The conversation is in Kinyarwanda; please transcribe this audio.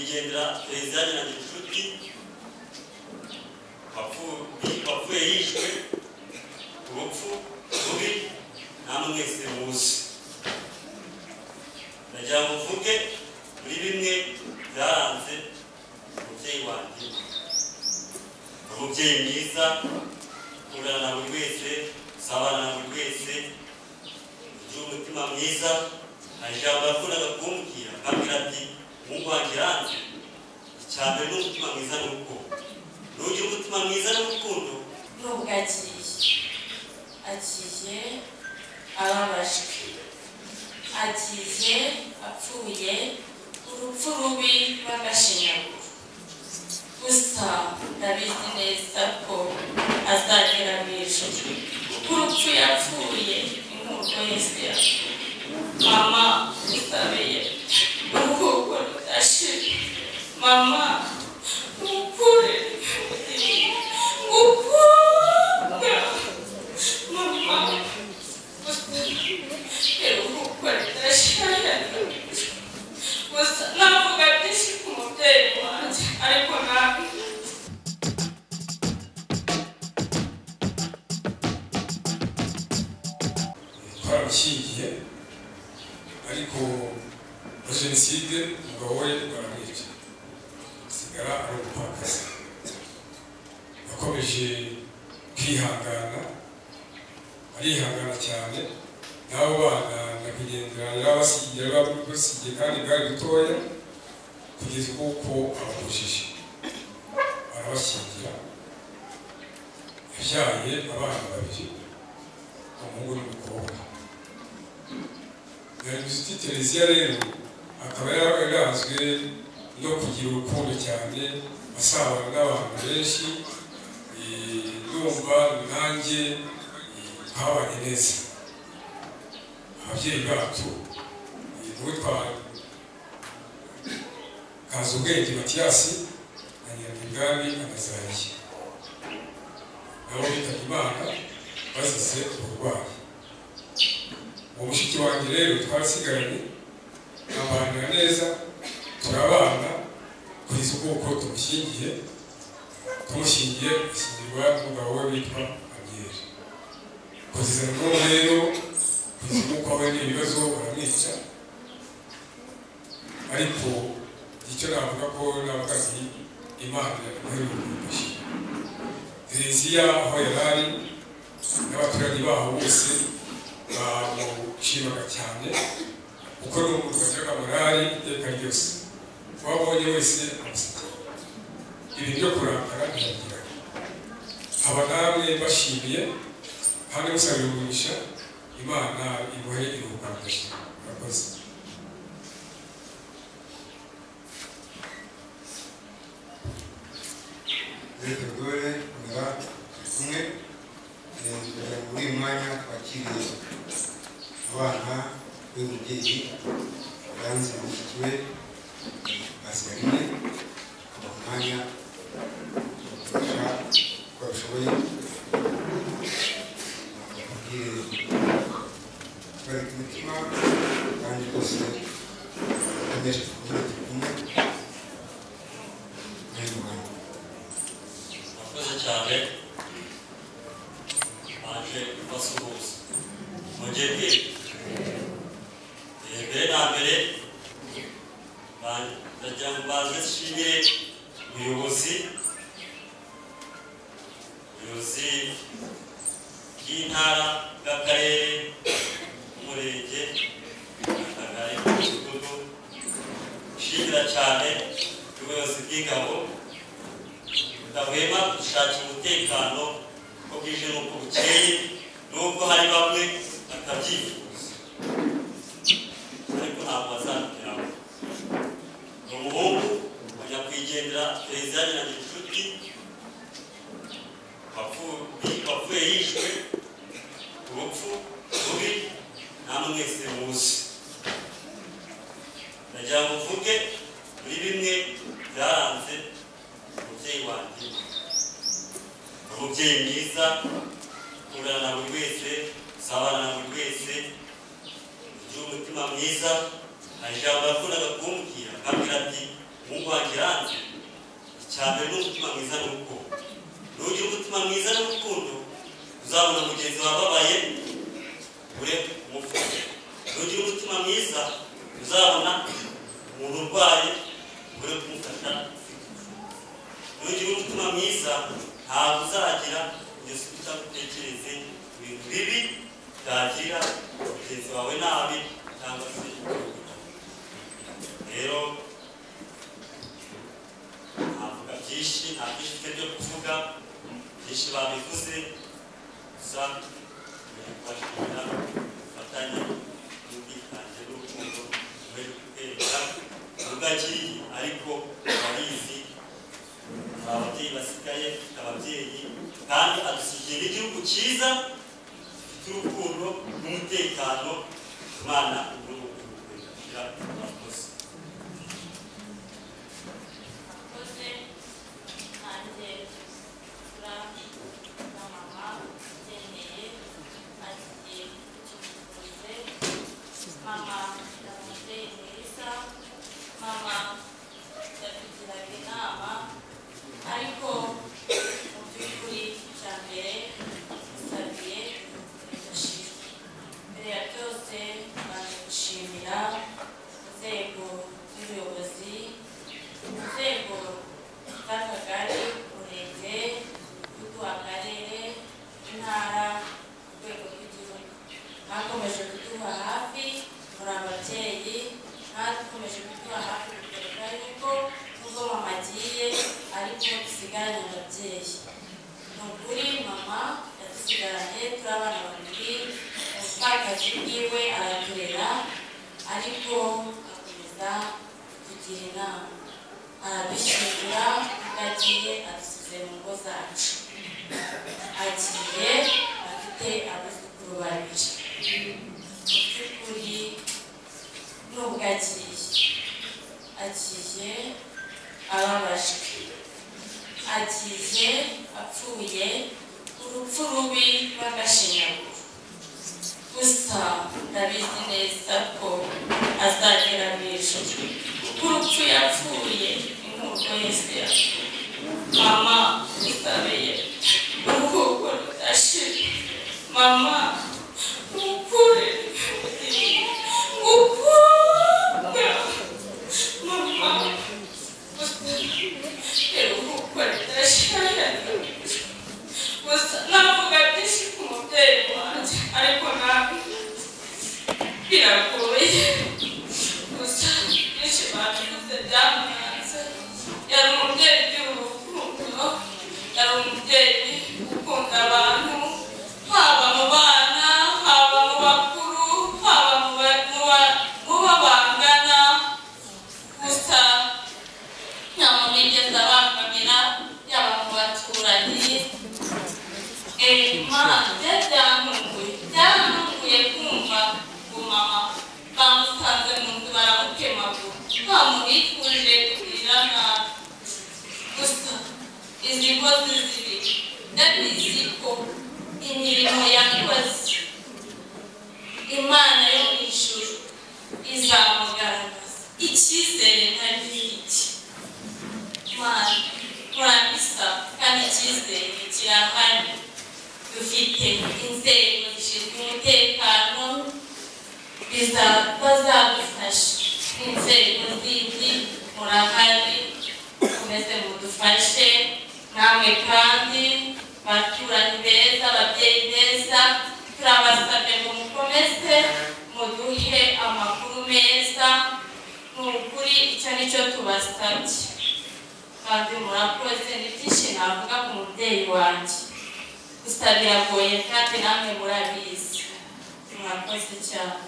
Nyakwigendera Tereziya Nyiragicuti wapfuye yishwe urupfu rubi namwe mwese muzi. Ndagira ngo mvuge muri bimwe byaranze umubyeyi wanjye. Umubyeyi mwiza, ukundana na buri wese, usabana na buri wese, ugira umutima mwiza. Hari ijambo yakundaga kumbwira, akambwira ati: "Umuhungu wanjye Iranzi, icya mbere ni umutima mwiza n'urukundo. Nugira umutima mwiza n'urukundo." Nubwo agiye ababajwe, agiye apfuye urupfu rubi rw'agashinyaguro, gusa ndabizi neza ko azagera mu ijuru, kuko urupfu yapfuye ni nk'urwo Yesu yapfuye. Mama, usabeye uruhuko rudashira. Mama, ukuri ngukunda. Mama, iruhuko ridashira. Gusa navuga byinshi ku mubyeyi wanjye, ariko nabi. Twaramushyingiye, ariko muri jenoside umugabo we baramwica, asigara ari umupfakazi. Yakomeje kwihangana, arihangana cyane n'abo bana nyakwigendera yarabasigiye, kandi bwari butoya, kugeza ubwo abakujije arabashyingira. Yabyaye abana babiri, umuhungu n'umukobwa. Nyiragicuti Tereziya rero akaba yaranzwe no kugira urukundo cyane, asabana n'abantu benshi. Ndumva nanjye twabanye neza. Ababyeyi bacu n'uwitwa Kazubwenge Matiyasi na Nyirandibwami Anazariya, nabo bitabye Imana bazize uburwayi. Uwo mushiki wanjye rero twarasigaranye, turambanira neza, turabana kugeza ubwo tumushyingiye. Ashyingirwa n'umugabo we witwa Amiyeri. Kugeza n'ubu rero, kugeza ubwo ahuye n'ibibazo baramwica, ariko icyo navuga ko navuga nti Imana yamuheruye. Tereziya aho yari ari n'abaturage baho bose bamushimaga cyane, kuko ni umuntu wagiraga morali iteka ryose, uwo abonye wese amuseka, ibintu byo kurakara ntiyabigiraga. Aba namwe bashimiye kandi musabira umugisha, Imana imuhe iruhuko ridashira. Murakoze. Theodore Komera, turi kumwe kugira ngo muri uyu mwanya twakiriye abana b'uyu mubyeyi Iranzi na mushiki we Pascaline, tubaha umwanya tubafasha uko babishoboye, bakubwire bari ku mutima, kandi rwose bakomeje dukomere, turi kumwe muri uyu mwanya. Murakoze cyane. Baje kubasuhuza, mwongeye kwiga. Mbere na mbere ndagira ngo mbanze nshimire ubuyobozi bw'intara, bw'akarere, umurenge, akagari, umudugudu. Nshimira cyane ubuyobozi bw'ingabo budahwema gushakira umutekano uko bwije n'uko bukeye, nubwo hari bamwe batabyifuza, ariko ntabwo bazabigeraho. Ni umuhungu wa nyakwigendera Tereziya Nyiragicuti wapfuye yishwe urupfu rubi namwe mwese muzi. Ndagira ngo mvuge muri bimwe byaranze umubyeyi wanjye. Umubyeyi mwiza, ukundana na buri wese, usabana na buri wese, ugira umutima mwiza. Hari ijambo yakundaga kumbwira, akambwira ati: Mungu wanjye yanze icya mbere ni umutima mwiza n'urukundo. Nugira umutima mwiza n'urukundo uzabona mugenzi wababaye ure kumufasha. Nugira umutima mwiza uzabona umuntu urwaye ure kumufasha. Nugira umutima mwiza ntabwo uzagira ingeso utagutekereze ibintu bibi byagira mugenzi wawe nabi cyangwa se. Rero ntavuga byinshi, nta byinshi mfite byo kuvuga, byinshi babivuze, gusa kubashimira ubufatanye n'ubwitange n'urukundo bari kutwereka nubwo akiri, ariko ababizi ababyeyi basigaye ababyeyi, kandi adusigiye n'igihugu cyiza gifite urukundo n'umutekano. Imana imuha murakoze. Murakoze nanjye kura na mama ugendeye agiye kukimukoze. Mama ni umubyeyi mwiza, mama yatugiraga inama, ariko mu by'ukuri icya mbere dusabiye kudashira. Mbere ya byose mbanje gushimira inzego z'ubuyobozi, inzego z'akagari, umurenge, umudugudu, akarere, intara, urwego rw'igihugu. Mwakomeje kutuba hafi, muri ababyeyi, mwakomeje kutuba hafi kutwereka yuko nubwo mama agiye ariko dusigaranye ababyeyi. Ni ukuri mama yadusigaranye turi abana babiri, umupfakazi bwiwe araturera, ariko akomeza kutugira inama, aradushyingura ubwo agiye adusize mu ngo zacu. Agiye afite abuzukuru babiri. Mu by'ukuri nubwo agiye ababajwe, agiye apfuye urupfu rubi rw'agashinyaguro. Gusa ndabizi neza ko azagera mu ijuru, kuko urupfu yapfuye ni nk'urwo Yesu yapfuye. Mama usabiye uruhuko rudashira. Mama ukuri ukunda mama iruhuko ridashira. Gusa navuga byinshi ku mubyeyi wanjye, ariko nabi biragoye. Gusa byinshi babivuze byamuranze. Yari umubyeyi ugira urukundo, yari umubyeyi ukunda abantu, haba mu bana, haba mu bakuru, haba mu bo bangana. Gusa nta muntu yigeze abangamira, yaba mu baturanyi. Mana byarantunguye kumva ngo mama bamusanze mu nzu baramukemagura, nta muntu yifuje kugirira nabi. Gusa izi nkozi zibiri ndabizi ko imirimo yakoze Imana yo mu ijuru izamugaragaza. Icyizere ntagifite Mana murabisaba, kandi icyizere kirahari. Dufite inzego zishinzwe umutekano bazadufasha, n'inzego zindi murahari, mukomeze mudufashe. Namwe kandi baturanyi beza, ababyeyi beza, turabasabye ngo mukomeze muduhe amakuru meza. Ni ukuri icyo nicyo tubasabye, kandi murakoze. Ni byinshi navuga ku mubyeyi wanjye, gusa biragoye kandi namwe murabizi. Murakoze cyane.